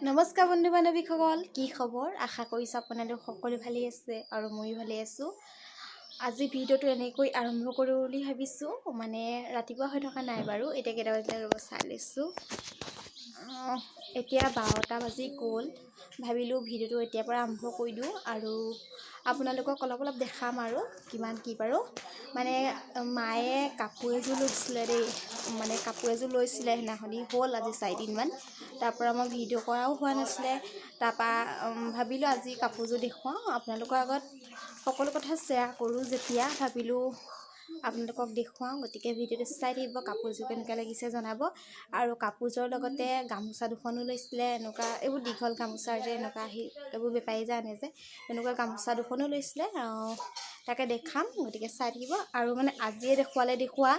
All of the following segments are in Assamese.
নমস্কাৰ বন্ধু বান্ধৱীসকল, কি খবৰ? আশা কৰিছোঁ আপোনালোক সকলো ভালেই আছে আৰু ময়ো ভালেই আছোঁ। আজি ভিডিঅ'টো এনেকৈ আৰম্ভ কৰোঁ বুলি ভাবিছোঁ। মানে ৰাতিপুৱা হৈ থকা নাই বাৰু। এতিয়া কেইটা বাজিলে, ৰ'ব, চাই লৈছোঁ। এতিয়া 12টা বাজি গ'ল। ভাবিলোঁ ভিডিঅ'টো এতিয়াৰ পৰা আৰম্ভ কৰি দিওঁ আৰু আপোনালোকক অলপ অলপ দেখাম আৰু কিমান কি পাৰোঁ। মানে মায়ে কাপোৰ এযোৰ লৈছিলে দেই, মানে কাপোৰ এযোৰ লৈছিলে সেইদিনাখনি, হ'ল আজি 4দিনমান। তাৰপৰা মই ভিডিঅ' কৰাও হোৱা নাছিলে। তাৰপৰা ভাবিলোঁ আজি কাপোৰযোৰ দেখুৱাওঁ আপোনালোকৰ আগত, সকলো কথা শ্বেয়াৰ কৰোঁ যেতিয়া ভাবিলোঁ আপোনালোকক দেখুৱাওঁ। গতিকে ভিডিঅ'টো চাই থাকিব, কাপোৰযোৰ কেনেকুৱা লাগিছে জনাব। আৰু কাপোৰযোৰৰ লগতে গামোচা দুখনো লৈছিলে। এনেকুৱা এইবোৰ দীঘল গামোচা যে এনেকুৱা আহি এইবোৰ বেপাৰী যে আনে যে, তেনেকুৱা গামোচা দুখনো লৈছিলে। তাকে দেখাম, গতিকে চাই থাকিব। আৰু মানে আজিয়ে দেখুৱালে দেখুওৱা,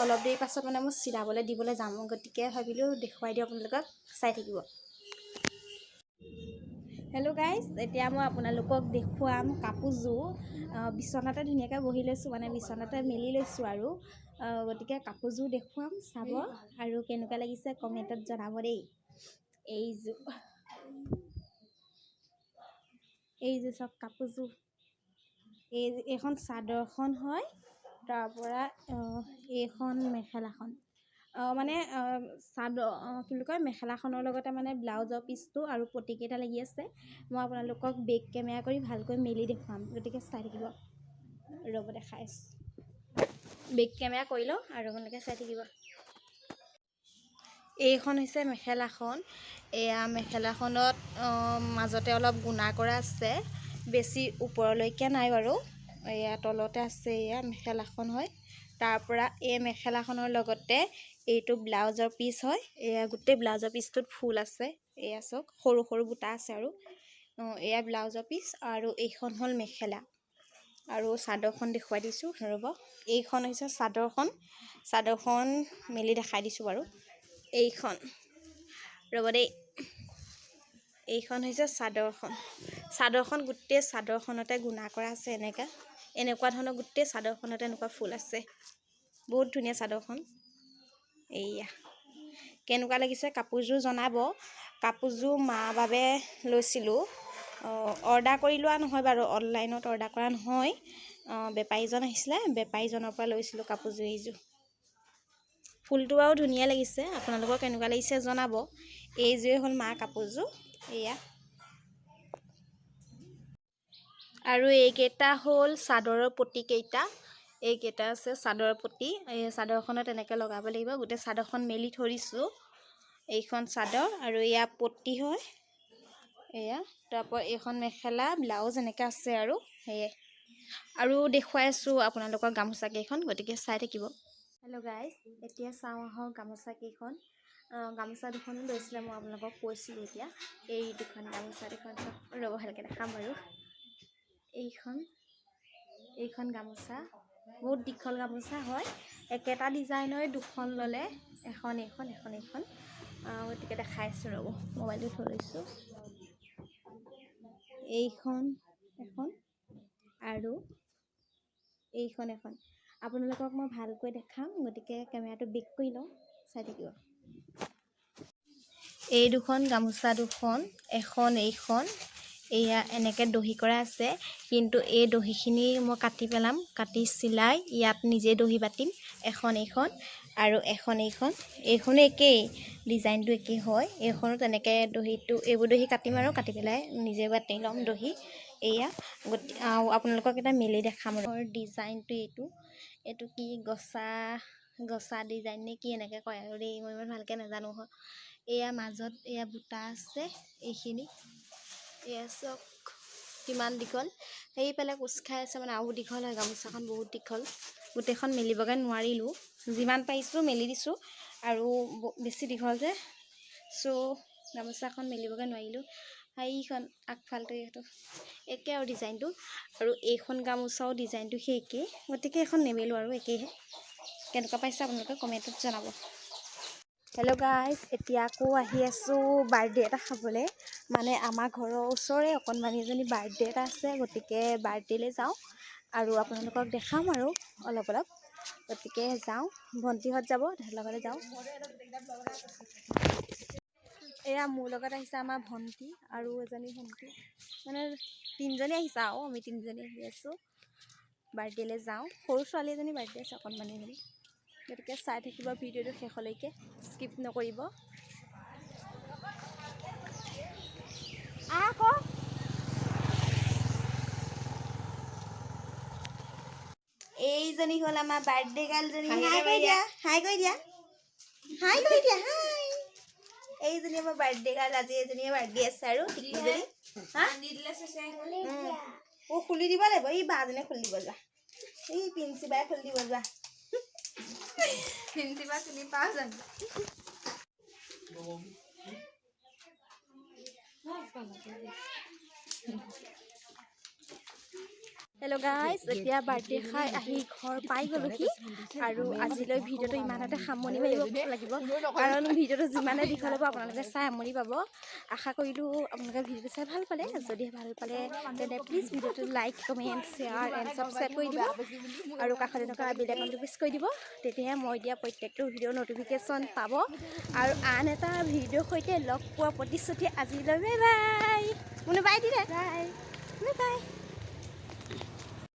অলপ দেৰি পাছত মানে মই চিলাবলৈ দিবলৈ যাম। গতিকে ভাবিলোঁ দেখুৱাই দিওঁ আপোনালোকক, চাই থাকিব। হেল্ল' গাইজ, এতিয়া মই আপোনালোকক দেখুৱাম কাপোৰযোৰ। বিচনাতে ধুনীয়াকৈ বহি লৈছোঁ, মানে বিচনাতে মেলি লৈছোঁ আৰু গতিকে কাপোৰযোৰ দেখুৱাম, চাব আৰু কেনেকুৱা লাগিছে কমেণ্টত জনাব দেই। এইযোৰ, এইযোৰ চাওক কাপোৰযোৰ। এইখন চাদৰখন হয়, তাৰপৰা এইখন মেখেলাখন। মানে চাদৰ, কি বুলি কয়, মেখেলাখনৰ লগতে মানে ব্লাউজৰ পিচটো আৰু পটিকেইটা লাগি আছে। মই আপোনালোকক বেক কেমেৰা কৰি ভালকৈ মেলি দেখুৱাম, গতিকে চাই থাকিব। ৰ'ব, দেখাই আছোঁ। বেক কেমেৰা কৰি লওঁ আৰু আপোনালোকে চাই থাকিব। এইখন হৈছে মেখেলাখন। এয়া মেখেলাখনত মাজতে অলপ গুণা কৰা আছে, বেছি ওপৰলৈকে নাই বাৰু, এয়া তলতে আছে। এয়া মেখেলাখন হয়। তাৰপৰা এই মেখেলাখনৰ লগতে এইটো ব্লাউজৰ পিচ হয়। এয়া গোটেই ব্লাউজৰ পিচটোত ফুল আছে। এয়া চাওক, সৰু সৰু বুটা আছে। আৰু এয়া ব্লাউজৰ পিচ আৰু এইখন হ'ল মেখেলা। আৰু চাদৰখন দেখুৱাই দিছোঁ, ৰ'ব। এইখন হৈছে চাদৰখন। চাদৰখন মেলি দেখাই দিছোঁ বাৰু। এইখন, ৰ'ব দেই। এইখন হৈছে চাদৰখন। চাদৰখন গোটেই চাদৰখনতে গুণা কৰা আছে। এনেকুৱা এনেকুৱা ধৰণৰ গোটেই চাদৰখনতে এনেকুৱা ফুল আছে। বহুত ধুনীয়া চাদৰখন। এইয়া কেনেকুৱা লাগিছে কাপোৰযোৰ জনাব। কাপোৰযোৰ মা বাবে লৈছিলোঁ। অৰ্ডাৰ কৰি লোৱা নহয় বাৰু, অনলাইনত অৰ্ডাৰ কৰা নহয়। বেপাৰীজন আহিছিলে, বেপাৰীজনৰ পৰা লৈছিলোঁ কাপোৰযোৰ। এইযোৰ ফুলটো বাৰু ধুনীয়া লাগিছে, আপোনালোকৰ কেনেকুৱা লাগিছে জনাব। এইযোৰেই হ'ল মা কাপোৰযোৰ এয়া। আৰু এইকেইটা হ'ল চাদৰৰ পটিকেইটা। এইকেইটা আছে চাদৰৰ পটি। এই চাদৰখনত এনেকৈ লগাব লাগিব। গোটেই চাদৰখন মেলি থৈ দিছোঁ। এইখন চাদৰ আৰু এয়া পটি হয় এয়া। তাৰপৰা এইখন মেখেলা, ব্লাউজ এনেকৈ আছে আৰু সেয়াই। আৰু দেখুৱাই আছোঁ আপোনালোকৰ গামোচা কেইখন, গতিকে চাই থাকিব। হেল্ল' গাইজ, এতিয়া চাওঁ আহক গামোচা কেইখন। গামোচা দুখনো লৈছিলে, মই আপোনালোকক কৈছিলোঁ। এতিয়া এই দুখন গামোচা দুখন চাওক, ৰ'ব, ভালকৈ দেখাম বাৰু। এইখন গামোচা বহুত দীঘল গামোচা হয়। একেটা ডিজাইনৰে দুখন ল'লে, এখন এইখন, এখন এইখন। গতিকে দেখাই আছোঁ, ৰ'ব, মোবাইলটো থৈ লৈছোঁ। এইখন এখন আৰু এইখন এখন। আপোনালোকক মই ভালকৈ দেখাম, গতিকে কেমেৰাটো বেক কৰি লওঁ, চাই থাকিব। এই দুখন গামোচা দুখন, এখন এইখন। এয়া এনেকৈ দহি কৰা আছে, কিন্তু এই দহিখিনি মই কাটি পেলাম। কাটি চিলাই ইয়াত নিজে দহি বাতিম। এখন এইখন আৰু এখন এইখন। এইখনো একেই, ডিজাইনটো একেই হয়। এইখনো তেনেকৈ দহিটো, এইবোৰ দহি কাটিম আৰু কাটি পেলাই নিজে বাতি ল'ম দহি। এয়া আৰু আপোনালোকক এটা মেলি দেখাম। ডিজাইনটো এইটো, এইটো কি গছা গছা ডিজাইন নে কি এনেকৈ কয় আৰু দেই, মই ইমান ভালকৈ নাজানো হয়। এয়া মাজত এয়া বুটা আছে এইখিনি। এয়া চাওক কিমান দীঘল, সেইফালে কোচ খাই আছে, মানে আৰু দীঘল হয় গামোচাখন, বহুত দীঘল। গোটেইখন মেলিবগৈ নোৱাৰিলোঁ, যিমান পাৰিছোঁ মেলি দিছোঁ আৰু বেছি দীঘল যে, চ' গামোচাখন মেলিবগৈ নোৱাৰিলোঁ। সেইখন আগফালটো এইটো একে আৰু ডিজাইনটো। আৰু এইখন গামোচাও ডিজাইনটো সেই একেই, গতিকে এইখন নেমেলোঁ আৰু একেইহে। কেনেকুৱা পাইছে আপোনালোকে কমেণ্টত জনাব। হেল্ল' গাইজ, এতিয়া আকৌ আহি আছোঁ বাৰ্থডে এটা খাবলৈ। মানে আমাৰ ঘৰৰ ওচৰৰে অকণমানি এজনী বাৰ্থডে এটা আছে, গতিকে বাৰ্থডেলৈ যাওঁ আৰু আপোনালোকক দেখাম আৰু অলপ অলপ। গতিকে যাওঁ, ভণ্টিহঁত যাব, তাহাঁতৰ লগতে যাওঁ। এয়া মোৰ লগত আহিছে আমাৰ ভণ্টি আৰু এজনী ভণ্টি, মানে তিনিজনী আহিছে আৰু আমি তিনিজনী আহি আছোঁ। বাৰ্থডেলৈ যাওঁ, সৰু ছোৱালী এজনী বাৰ্থডে আছে, অকণমানি এজনী। গতিকে চাই থাকিব ভিডিঅ'টো শেষলৈকে, স্কিপ নকৰিব। আহ আকৌ এইজনী হ'ল আমাৰ বাৰ্থডে গাৰ্লজনী। হাই কৰি দিয়া, হাই কৰি দিয়া, হাই কৰি দিয়া, হাই। এইজনী আমাৰ বাৰ্থডে গাৰ্ল। আজি এজনীয়ে বাৰ্থডে আছে আৰু টিকলিজনী। হা, অ' খুলি দিব লাগিব। এই বাজনীয়ে খুলি দিব যোৱা, এই পিঞ্চি বাই খুলি দিব যোৱা। পিঞ্চি বা চিনি পাওঁ জানো? হেল্ল' গাইজ, এতিয়া বাৰ্থডে খাই আহি ঘৰ পাই গ'লোহি আৰু আজিলৈ ভিডিঅ'টো ইমানতে সামৰণি মাৰিব লাগিব, কাৰণ ভিডিঅ'টো যিমানে দীঘল হ'ব আপোনালোকে চাই আমনি পাব। আশা কৰিলোঁ আপোনালোকে ভিডিঅ'টো চাই ভাল পালে। যদিহে ভাল পালে তেন্তে প্লিজ ভিডিঅ'টো like, comment, share and subscribe কৰি দিব আৰু কাষতে থকা বেল আইকনটো প্ৰেছ কৰি দিব। তেতিয়াহে মই দিয়া প্ৰত্যেকটো ভিডিঅ'ৰ ন'টিফিকেশ্যন পাব। আৰু আন এটা ভিডিঅ'ৰ সৈতে লগ পোৱাৰ প্ৰতিশ্ৰুতি আজিলৈ। Bye bye. কোনো বাই দিলে, বাই বাই।